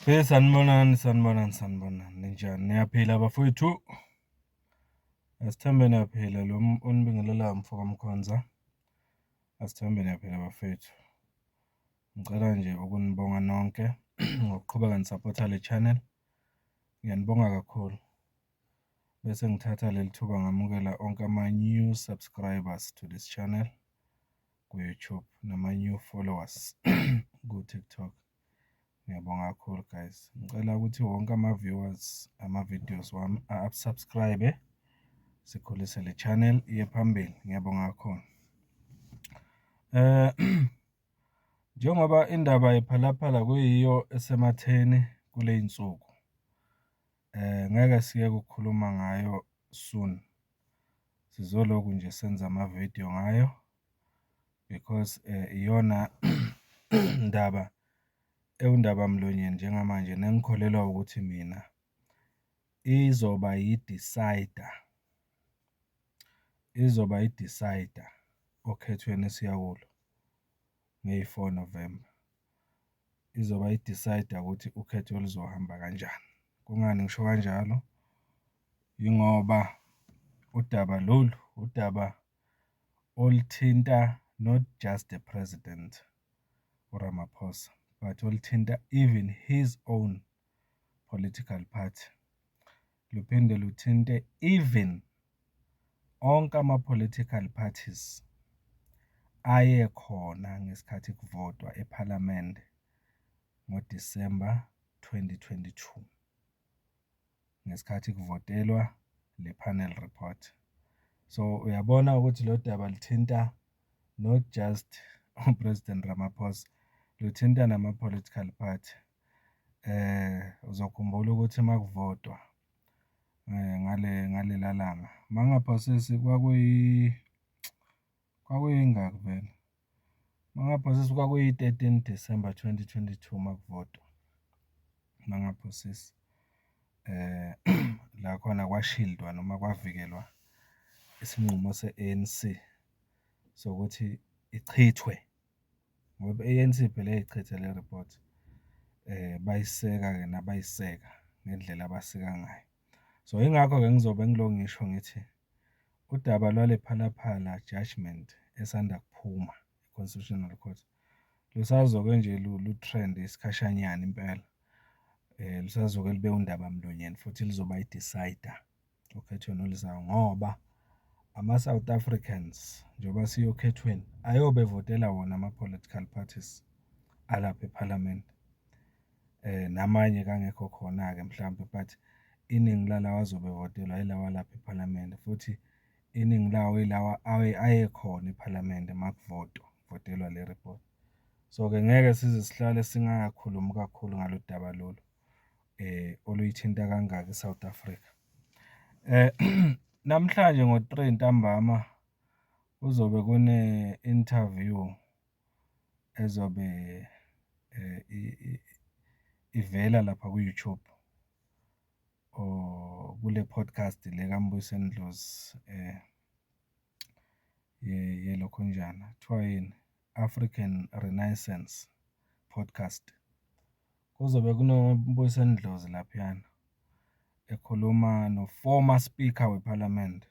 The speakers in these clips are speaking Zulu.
Sanibonani, sanibonani, sanibonani. Ninjani, niyaphila bafowethu? Asithembe niyaphila. Lo onibingelelayo umfoka Mkhonza. Asithembe niyaphila bafethu. Ngicela nje ukunibonga nonke ngokuqhubeka nisaphotha le channel, ngiyanibonga kakhulu. Bese ngithatha leli thuba ngamukela onke ama-new subscribers to this channel ku-YouTube, nama-new followers ku-TikTok. Ngiyabonga kakhulu guys. Ngicela ukuthi wonke ama-viewers ama-videos wami a-subscribe-e, sikhulise le channel iye phambili. Ngiyabonga kakhulu. Njengoba indaba yePhala Phala kuyiyo esematheni kuley'nsuku, ngeke siyeke ukukhuluma ngayo soon. Sizoloku nje senza amavidiyo ngayo because iyona ndaba ewundabamlonyeni njengamanje nengikholelwa ukuthi mina izoba yi-decider, izoba i-decider okhethweni esiya kulo ngeyi-four November. Izoba i-decider ukuthi ukhetho luzohamba kanjani. Kungani ngisho kanjalo? Yingoba udaba lolu, udaba oluthinta not just the president uRamaphosa, but oluthinta even his own political party. Luphinde luthinte even onke ama-political parties ayekhona ngesikhathi kuvotwa ephalamende ngoDisemba 2022, ngesikhathi kuvotelwa le panel report. So, uyabona ukuthi lo daba luthinta not just u-President Ramaphosa, luthinta nama-political party. Uzokhumbula ukuthi uma kuvotwa ngale ngalela langa, uma ngingaphosisi kwakuyingaki vele? Uma ngingaphosisi kwakuyi-13 December 2022 uma kuvotwa, uma ngingaphosisi. La khona kwashildwa noma kwavikelwa isinqumo se-ANC sokuthi ichithwe, ngoba i-ANC phela eyayichitha le report. Bayiseka-ke nabayiseka ngendlela abaseka ngayo. So, yingakho-ke ngizobe ngilokhu ngisho ngithi, udaba lwale Phala Phala judgement esanda kuphuma e-Constitutional Court, lusazoke nje lu-trend-e isikhashanyana impela. Lusazoke lube undabamlonyeni futhi lizoba i-decider okhethweni oluzayo ngoba ama-South Africans, njengoba siya okhethweni, ayobe evotela wona ama-political parties alapha ephalamende. Namanye-ke angekho khona-ke mhlampe but iningi lalawa azobe evotelwa yilawa alapha ephalamende, futhi iningi lawo yilawa ayekhona ephalamende uma kuvotwa, kuvotelwa le report. So-ke, ngeke size sihlale singakhulumi kakhulu ngalolu daba lolu oluyithinta kangaka i-South Africa. Namhlanje ngo-three ntambama kuzobe kune-interview ezobe ivela lapha ku-YouTube or kule podcast le kaMbuyiseni Ndlozi yelokhunjana, kuthiwa yini? African Renaissance Podcast. Kuzobe kunoMbuyiseni Ndlozi laphayana, ekhuluma no-former speaker wephalamende,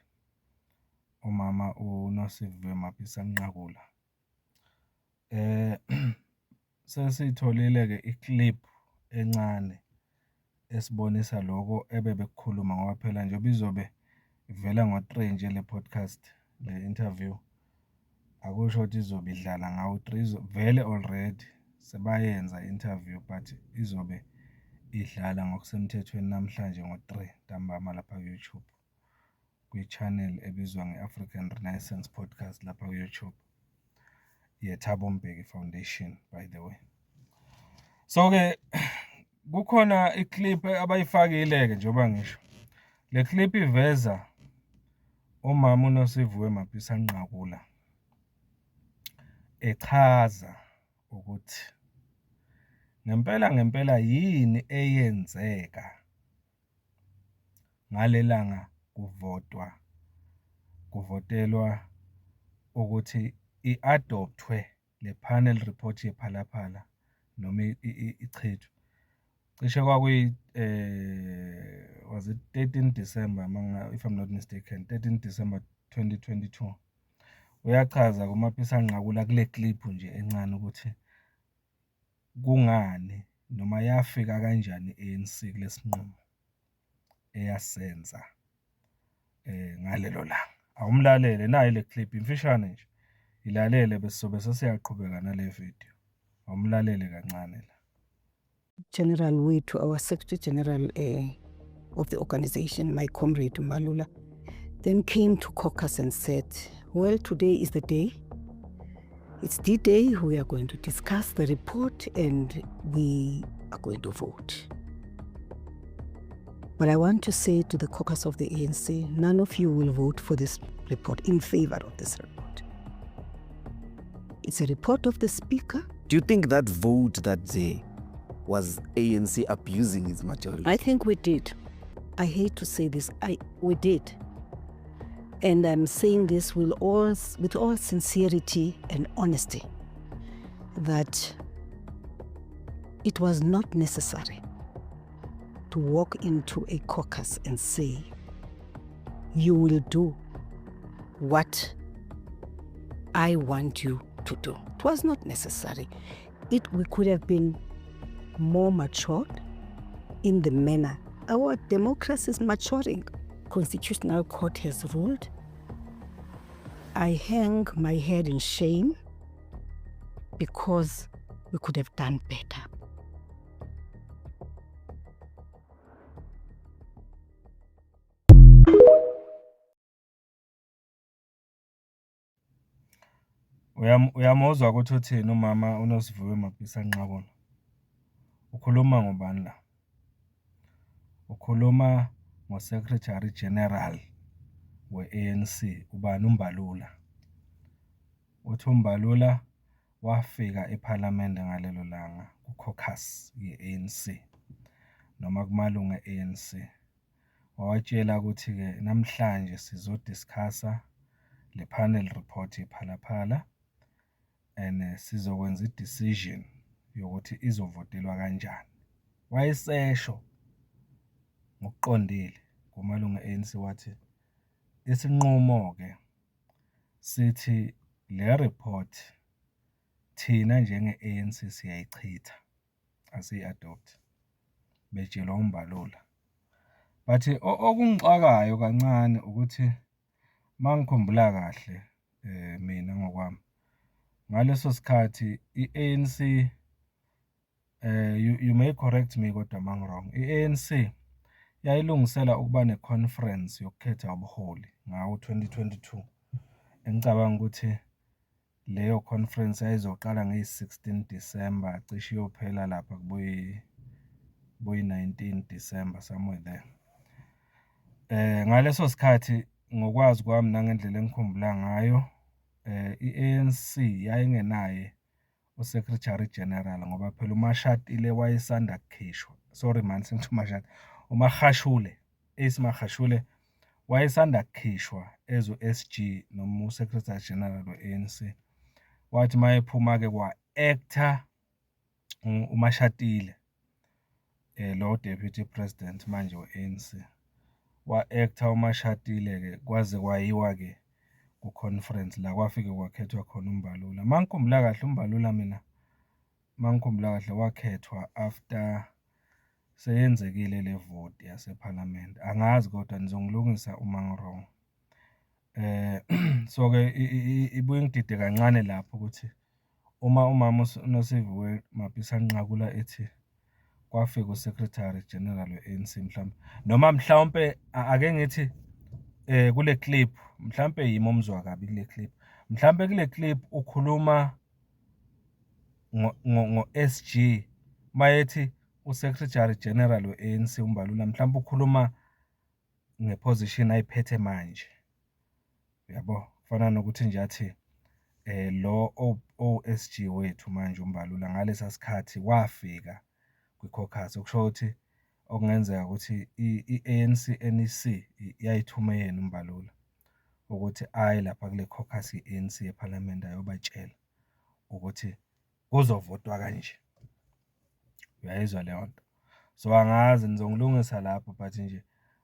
umama uNosiviwe Mapisa-Nqakula. Sesiyitholile-ke i-clip encane esibonisa loko ebebekukhuluma ngoba phela njengoba izobe ivela ngo-three nje le podcast, le interview, akusho ukuthi izobe idlala ngawo u-three, vele already sebayenza i-interview but izobe idlala ngokusemthethweni namhlanje ngo-three ntambama lapha ku-YouTube, kwi-channel ebizwa nge-African Renaissance Podcast lapha ku-YouTube, ye-Thabo Mbeki Foundation, by the way. So-ke, kukhona i-clip abayifakile-ke njengoba ngisho. Le clip iveza umama uNosiviwe Mapisa-Nqakula echaza ukuthi ngempela ngempela yini eyenzeka ngalelanga kuvotwa, kuvotelwa ukuthi i-adopt-we le panel report yePhala Phala noma ichithwe. Cishe kwakuyi was it 13 December, if I'm not mistaken, 13 December 2022. Uyachaza-ke uMapisa-Nqakula kule kliphu nje encane ukuthi kungani noma yafika kanjani i-ANC kule sinqumo eyasenza ngalelo langa. Awumlalele, nayi le kliphu imfishane nje, yilalele bese sobe sesiyaqhubeka nale vidiyo. Awumlalele kancane la. General wethu, our Secretary General of the organization, my comrade Mbalula, then came to caucus and said, well, today is the day. It's D-Day. We are going to discuss the report and we are going to vote. But I want to say to the caucus of the ANC, none of you will vote for this report, in favor of this report. It's a report of the speaker. Do you think that vote that day was ANC abusing its majority? I think we did. I hate to say this, we did. And I'm saying this with all sincerity and honesty, that it was not necessary to walk into a caucus and say, you will do what I want you to do. It was not necessary. We could have been more matured in the manner. Our democracy is maturing. Constitutional Court has ruled. I hang my head in shame because we could have done better. Uyamuzwa ukuthi uthini umama uNosiviwe Mapisa-Nqakula? Ukhuluma ngobani la? Ukhuluma ngo-Secretary General we-ANC, ubani? UMbalula. Uthi uMbalula wafika ephalamende ngalelo langa ku-caucus ye-ANC, noma kumalunga e-ANC, wawatshela ukuthi-ke namhlanje sizo-discuss-a le panel report yePhala Phala and sizokwenza i-decision yokuthi izovotelwa kanjani. Wayesesho ngokuqondile kumalunga e-ANC wathi, isinqumo-ke sithi le report thina njenge-ANC siyayichitha, asiyi-adopt-i, betshelwa uMbalula. But okungixakayo kancane ukuthi uma ngikhumbula kahle mina ngokwami, ngaleso sikhathi i-ANC, you may correct me kodwa uma ngi-wrong, i-ANC yayilungisela ukuba ne-conference yokukhetha ubuholi ngawo 2022, engicabanga ukuthi leyo conference yayizoqala ngeyi-16 December, cishe iyophela lapha kuboyi-19 December, somewhere there. Ngaleso sikhathi ngokwazi kwami nangendlela engikhumbula ngayo, i-ANC yayingenaye u-Secretary General ngoba phela uMashatile wayesanda kukhishwa, sorry mani sengithi uMashatile, uMagashule, Ace Magashule wayesanda kukhishwa as u-S_G noma u-Secretary General we-ANC. Wathi uma ephuma-ke kwa-act-a uMashatile, lo Deputy President manje we-ANC. Wa-act-a uMashatile-ke kwaze kwayiwa-ke ku-conference la kwafike kwakhethwa khona uMbalula. Uma ngikhumbula kahle uMbalula mina, uma ngikhumbula kahle wakhethwa after seyenzekile le voti yasephalamende, angazi kodwa nizongilungisa uma ngi-wrong. So-ke ibuye ingidide kancane lapho ukuthi uma umama uNosiviwe Mapisa-Nqakula ethi kwafika u-Secretary General we-ANC mhlawumbe, noma mhlawumpe ake ngithi kule clip, mhlampe yimi omuzwa kabi kule clip, mhlampe kule clip ukhuluma ngo-S_G, uma ethi u-Secretary General we-ANC uMbalula, mhlampe ukhuluma nge-position ayiphethe manje, uyabo? Kufana nokuthi nje athi lo owu-S_G wethu manje uMbalula ngalesa sikhathi wafika kwi-caucus, okusho ukuthi okungenzeka ukuthi i-A_N_C N_E_C yayithume yena uMbalula ukuthi aye lapha kule caucus ye-A_N_C ephalamende ayobatshela ukuthi kuzovotwa kanje. Uyayizwa leyo nto? So, angazi nizongilungisa lapho but nje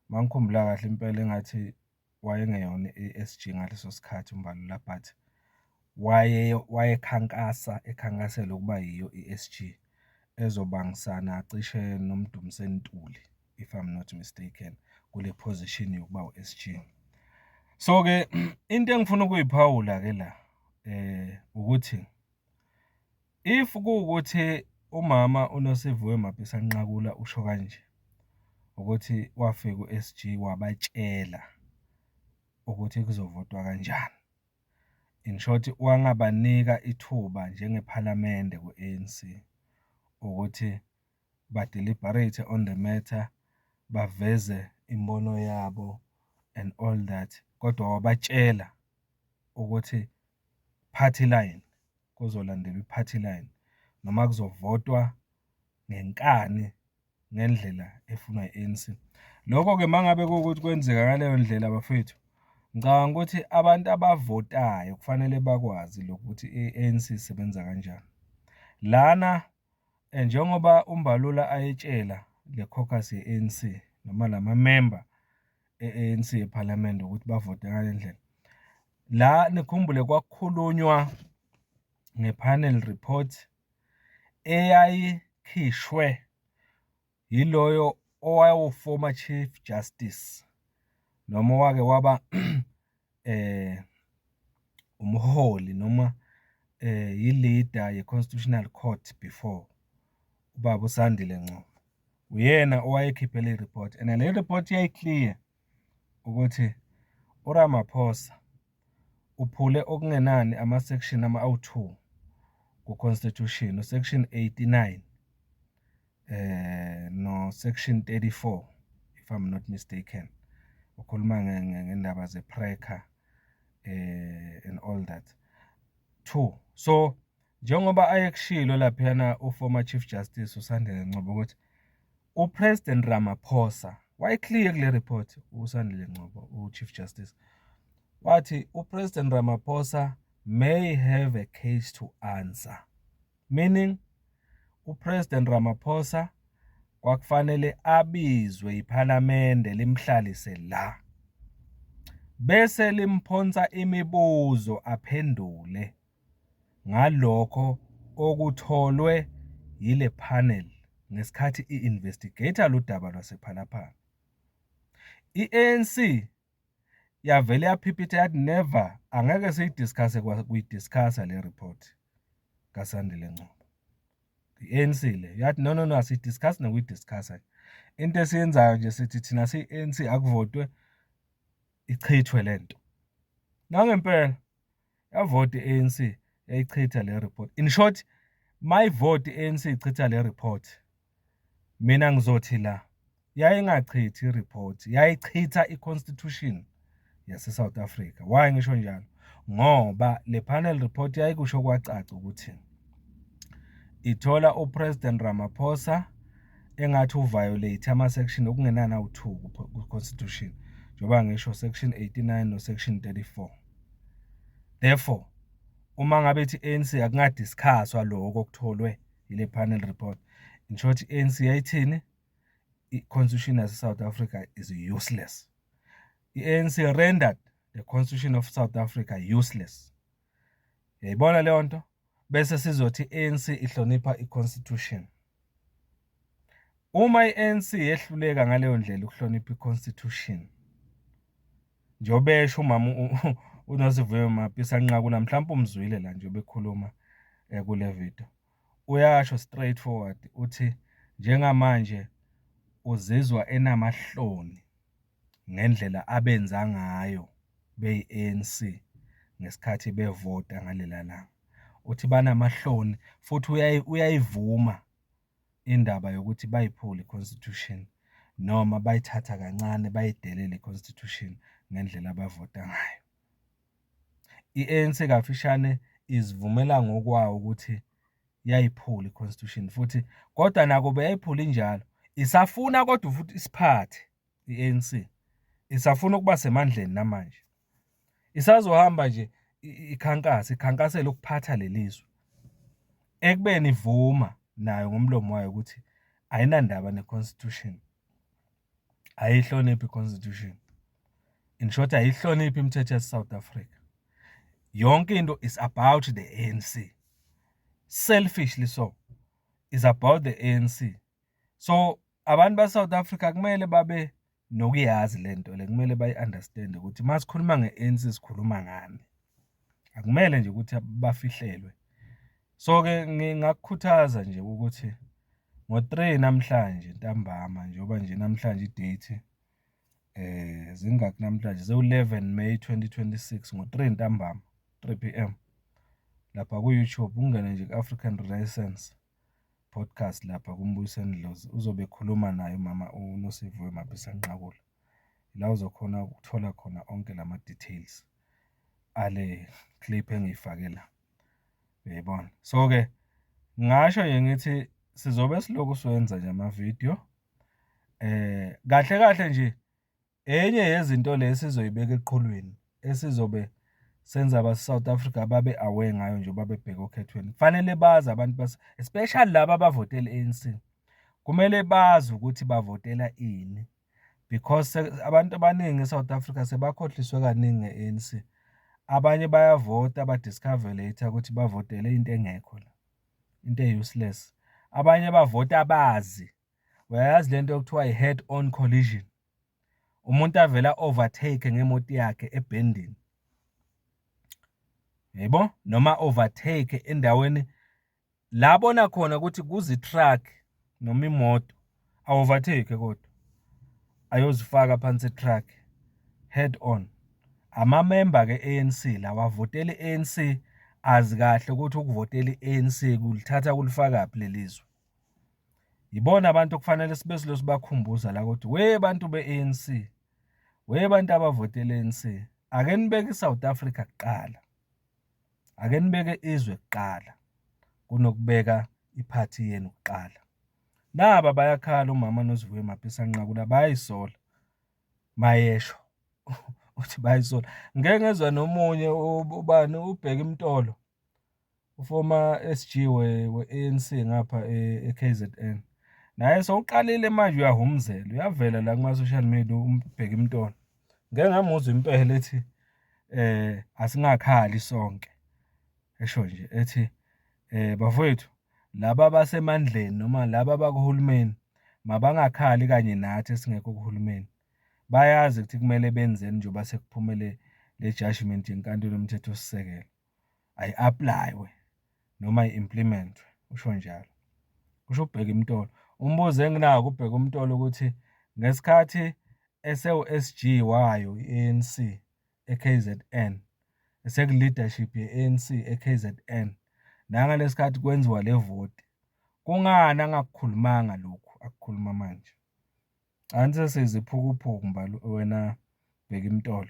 uma ngikhumbula kahle impela engathi wayengeyona i-S_G ngaleso sikhathi uMbalula, but wayekhankasa, ekhankasela ukuba yiyo i-S_G, ezobangisana cishe noMdumiseni Ntuli, if I'm not mistaken, kule position yokuba u-S_G. So-ke, into engifuna ukuyiphawula-ke la ukuthi, if kuwukuthi umama uNosiviwe Mapisa-Nqakula usho kanje, ukuthi wafika u-S_G wabatshela ukuthi kuzovotwa kanjani. In short, wangabanika ithuba njengephalamende kwi-A_N_C ukuthi ba-deliberate-e on the matter, baveze imibono yabo and all that, kodwa wabatshela ukuthi party line, kuzolandelwa i-party line, noma kuzovotwa ngenkani ngendlela efunwa i-A_N_C. Lokho-ke uma ngabe kuwukuthi kwenzeka ngaleyo ndlela bafowethu, ngicabanga ukuthi abantu abavotayo kufanele bakwazi lokhu ukuthi i-A_N_C isebenza kanjani. Lana njengoba uMbalula ayetshela le khokhasi ye-A_N_C noma lamamemba e-A_N_C ephalamende ukuthi bavote ngale ndlela. La nikhumbule kwakukhulunywa nge-panel report eyayikhishwe yiloyo owayewu-former Chief Justice, noma owake waba umholi noma i-leader ye-Constitutional Court before, ubaba uSandile Ngcobo. Uyena owayekhiphe le report and le report yayi-clear ukuthi uRamaphosa uphule okungenani ama-section awu-two ku-constitution, u-section 89 no-section 34, if I'm not mistaken. Ukhuluma ngendaba ze-PRECCA and all that. Two, so njengoba ayekushilo laphayana u-former Chief Justice uSandile Ngcobo ukuthi u-President Ramaphosa waye-clear kule report uSandile Ngcobo, u-Chief Justice, wathi u-President Ramaphosa may have a case to answer, meaning u-President Ramaphosa kwakufanele abizwe iphalamende limhlalise la, bese limphonsa imibuzo aphendule ngalokho okutholwe yile panel ngesikhathi i-investigate lo daba lwasePhala Phala. I-A_N_C yavele yaphiphitha yathi never, angeke siyi-discuss-e kuyi-discuss-a le report kaSandile Ngcobo. I-A_N_C le yathi no, no, no, asiyi-discuss-i nokuyi-discuss-a. Into esiyenzayo nje sithi thina siyi-A_N_C akuvotwe ichithwe lento. Nangempela yavota i-A_N_C yayichitha le report. In short, mayivota i-A_N_C ichitha le report, mina ngizothi la yayingachithi i-report, yayichitha i-constitution yase-South Africa. Why ngisho njalo? Ngoba le panel report yayikusho kwacaca ukuthi ithola u-President Ramaphosa engathi u-violate ama-section okungenani awu-two ku-constitution, njengoba ngisho section 89 no-section 34. Therefore, uma ngabe ithi i-A_N_C akunga-discuss-wa lokho okutholwe ile panel report, in short i-A_N_C yayithini? I-constitution yase-South Africa is useless. I-A_N_C rendered the constitution of South Africa useless. Uyayibona leyo nto? Bese sizothi i-A_N_C ihlonipha i-constitution. Uma i-A_N_C yehluleka ngaleyo ndlela ukuhlonipha i-constitution, njengoba esho umama uNosiviwe Mapisa-Nqakula, mhlawumpe umzwile la njengoba ekhuluma kule video. Uyasho straight forward uthi njengamanje uzizwa enamahloni ngendlela abenza ngayo beyi-A_N_C ngesikhathi bevota ngalela langa. Uthi banamahloni futhi uyayivuma indaba yokuthi bayiphule i-constitution noma bayithatha kancane bayidelele i-constitution ngendlela abavota ngayo. I-A_N_C kafishane izivumela ngokwawo ukuthi yayiphula i-constitution futhi, kodwa nakuba yayiphula injalo, isafuna kodwa futhi isiphathe i-A_N_C, isafuna ukuba semandleni namanje. Isazohamba nje ikhankase, ikhankasela ukuphatha lelizwe, ekubeni ivuma nayo ngomlomo wayo ukuthi Ayinandaba ne-constitution, ayihloniphi i-constitution. In short, ayihloniphi imithetho yase-South Africa. Yonke into is about the ANC. Selfishly so, is about the ANC. So, abantu ba-South Africa kumele babe nokuyazi le nto le, kumele bayi-understand-e ukuthi uma sikhuluma nge-A_N_C sikhuluma ngani. Akumele nje ukuthi bafihlelwe. So-ke ngingakukhuthaza nje ukuthi ngo-three namhlanje ntambama, njengoba nje namhlanje i-date zingakhi namhlanje? Ziwu-eleven May 2026, ngo-three ntambama, three P_M, lapha ku-YouTube, ungene nje ku-African Renaissance Podcast lapha kuMbuyiseni Ndlozi, uzobe ekhuluma naye umama uNosiviwe Mapisa-Nqakula. La uzokhona ukuthola khona onke lama-details ale clip engiyifake la, uyayibona? So-ke, ngingasho nje ngithi sizobe silokhu siwenza nje amavidiyo. Kahle kahle nje, enye yezinto le esizoyibeka eqhulwini, esizobe senza abase-South Africa babe aware ngayo njengoba bebheke okhethweni. Kufanele bazi abantu especially laba abavotela i-A_N_C, kumele bazi ukuthi bavotela ini. Because abantu abaningi e-South Africa sebakhohliswe kaningi nge-A_N_C. Abanye bayavota ba-discover later ukuthi bavotele into engekho la, into e-useless. Abanye bavota bazi, uyayazi lento ekuthiwa i-head on collision. Umuntu avele a-overtake ngemoto yakhe ebhendini, yebo, noma a-overtake endaweni la abona khona ukuthi kuza i-truck noma imoto, a-overtake kodwa, ayozifaka phansi e-truck, head on. Amamemba-ke e-A_N_C lawa avotela i-A_N_C, azi kahle ukuthi ukuvotela i-A_N_C kulithatha kulifakaphi leli zwe. Yibona abantu okufanele sibe silokhu sibakhumbuza la ukuthi, we bantu be-A_N_C, we bantu abavotela i-A_N_C, ake nibeke i-South Africa kuqala. Ake nibeke izwe kuqala kunokubeka iphathi yenu kuqala. Naba bayakhala umama Nosiviwe Mapisa-Nqakula bayayisola, mayesho uthi bayayisola. Ngike ngezwa nomunye ubani uBheki Mtolo, u-former S_G we-A_N_C ngapha e-K_Z_N. Naye sewuqalile manje uyahhumuzela, uyavela la kuma-social media uBheki Mtolo. Ngike ngamuzwa impela ethi asingakhali sonke, esho nje ethi bafowethu laba abasemandleni noma laba abakuhulumeni mabangakhali kanye nathi esingekho kuhulumeni. Bayazi ukuthi kumele benzeni njengoba sekuphume le judgment yenkantolo yomthethosisekelo. Ayi-apply-we noma i-implement-we, usho njalo. Kusho uBheki Mtolo. Umbuzo enginawo kuBheki Mtolo ukuthi ngesikhathi esewu-S_G wayo i-A_N_C e-K_Z_N, eseku-leadership ye-A_N_C e-K_Z_N, nangalesi sikhathi kwenziwa le voti, kungani angakukhulumanga lokhu akukhuluma manje? Cha sesiyiziphukuphuku Mbali wena Bheki Mtolo.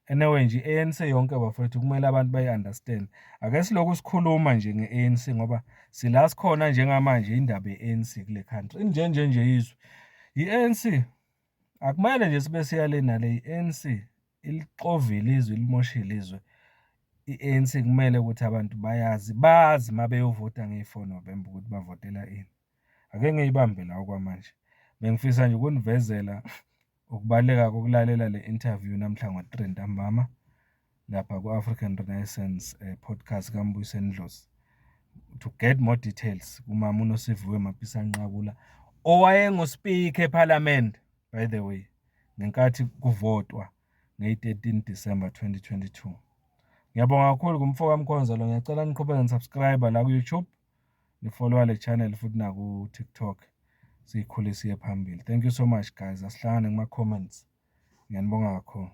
Anyway nje i-A_N_C yonke bafowethu kumele abantu bayi-understand. Ake silokhu sikhuluma nje nge-A_N_C ngoba sila sikhona njengamanje indaba ye-A_N_C kule country. Inje nje nje izwe. I-A_N_C akumele nje sibe siya le nale, i-A_N_C ilixovile izwe, ilimoshile izwe. I-A_N_C kumele ukuthi abantu bayazi, bazi uma beyovota ngeyi-four November ukuthi bavotela ini. Ake ngiyibambe la okwamanje. Bengifisa nje ukunivezela ukubaluleka kokulalela le interview namhla ngo-three ntambama lapha ku-African Renaissance Podcast kaMbuyiseni Ndlozi. To get more details kumama uNosiviwe Mapisa-Nqakula owayengu-speaker ePhalamende, by the way, ngenkathi kuvotwa ngeyi-13 December 2022. Ngiyabonga kakhulu kumfo kaMkhonza lo, ngiyacela niqhubeke ni-subscribe la ku-YouTube, ni-follow le channel futhi naku-TikTok, siyikhulise iye phambili. Thank you so much guys, asihlangane kuma-comments. Ngiyanibonga kakhulu.